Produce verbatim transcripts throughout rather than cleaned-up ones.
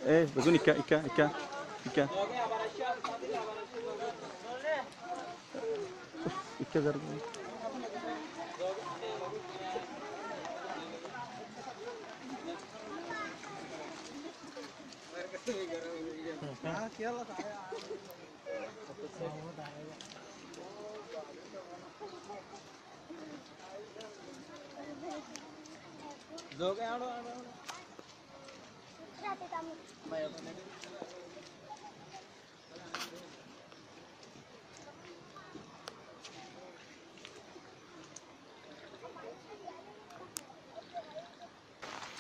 E, beggún ikká, ikká, ikká, ikká. Ikká zar.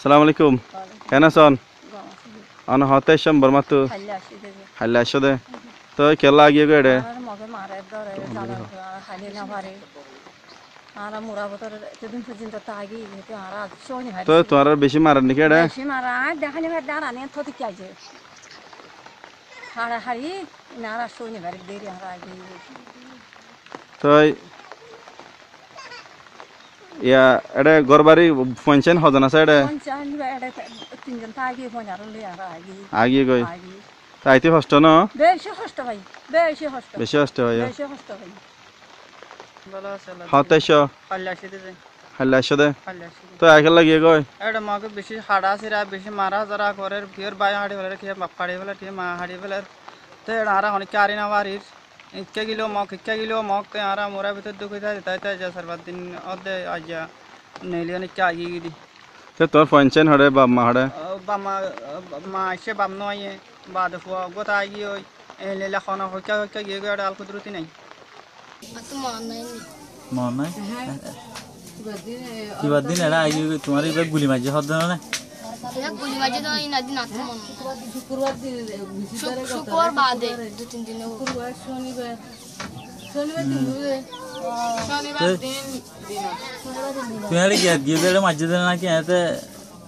Assalamu alaikum. Ken asón? Gom así. Óne hoóñtte aiccó Bormáttu? Háilla aiccó de. Háilla aiccó de. Toi kiyólla agiyói goi eçé? Añáre Moge marer dóre, zala hali no fari. Añára mura bútore etodin foijjonto táki, ete añára accó ni fari. Toi tuáñrare beci marer niki eçé? Beci marer, añí deháni fari de, añára niyan to deki aijje. Haçahaçi, ina añára accó ni fari, deri añára agi. Toi, iya, eçé górbari fuain-suain hozon asé eçé? Fuain-suain eçé tinzon táki, fuain aró loi añára agi. Agi goi. Agi. Toi aite hoctó no? Beci hoctó fai, beci hoctó. Beci hoctó fai, o. Beci hoctó fai. Hoóñtte aiccó? Háilla aiccó de. Háilla aiccó de? Háilla aiccó de. Toi añí kiyólla giyói goi? Eçé Moge beci haça sira, beci mara zora gorer, kiyór bái haçi féler, kiyór baf haçi féler, kiyór ma haçi féler. Toi eçé añára honikka ari no farir. Ikká giló Mog, ikká giló Mog, te añára mura bútore duk ói táite táite aijja sair fañs din ódde aijja neeli ónikka agi giyói de. Te tuáñr fuain-suain hoçé, baf ma hoçé? Ó, baf ma, ó, ma aiccé, baf no aiyé, baade fua uggúa táki giyói, ei neeli hono hoikká hoikká giyói goi, eçé al kuduroti nai. Attú mon nai ni. Mon nai? Aha. Kibar din, e, kibar din eçé aiyói goi, tuáñre ibá guli maijjé hoódde no né? Ibá guli maijjé de, ina din attú mon nai. Cuk-, cukkurbar baade, dui tin din óibo. Cukkurbar, conibar. Conibar din. Conibar din. Tuáñre giyói de eçé maijjé de naki eñáte?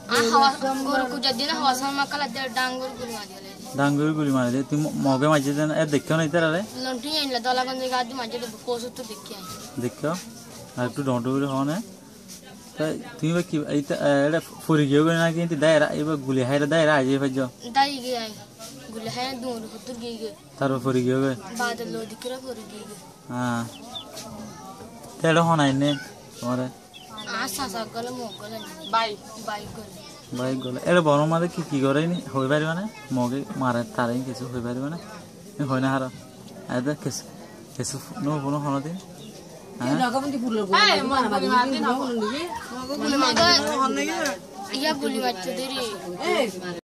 Añí hawa, goru kuzar din hawa samma kala de dangor guli mari diyé. Dangor guli mari diyé. Tui Mo-, Moge maijjé de, e deikkó na itarare? Lontu yó inla Dolagonj ot gadi maijjé de, posu to deikkó. Deikkó? Ar ekku dhoóñr dhoóñr gori hoó né. Toi tui ibá ki, eita, e, eçé fori giyó goi naki, daira, ibá guli háire daira aijjé faijjó? Dai giyé, guli háire duñr hottur giyé goi. Tarfore fori giyói goi? Baade loi dikkíre fori giyói goi. Añá. Te eçé hone ainné tuáñre? Añár sasa gole, mok gole. Bái. Bái gole. Bái gole. Eçé Bormár mazé ki ki goré ini hoi faribá né? Moge mare taré ini kessú hoi faribá né? Ini hoi no faró. Ede kessú, kessú no fúno honodin. Há? Iya, guli maitto deri.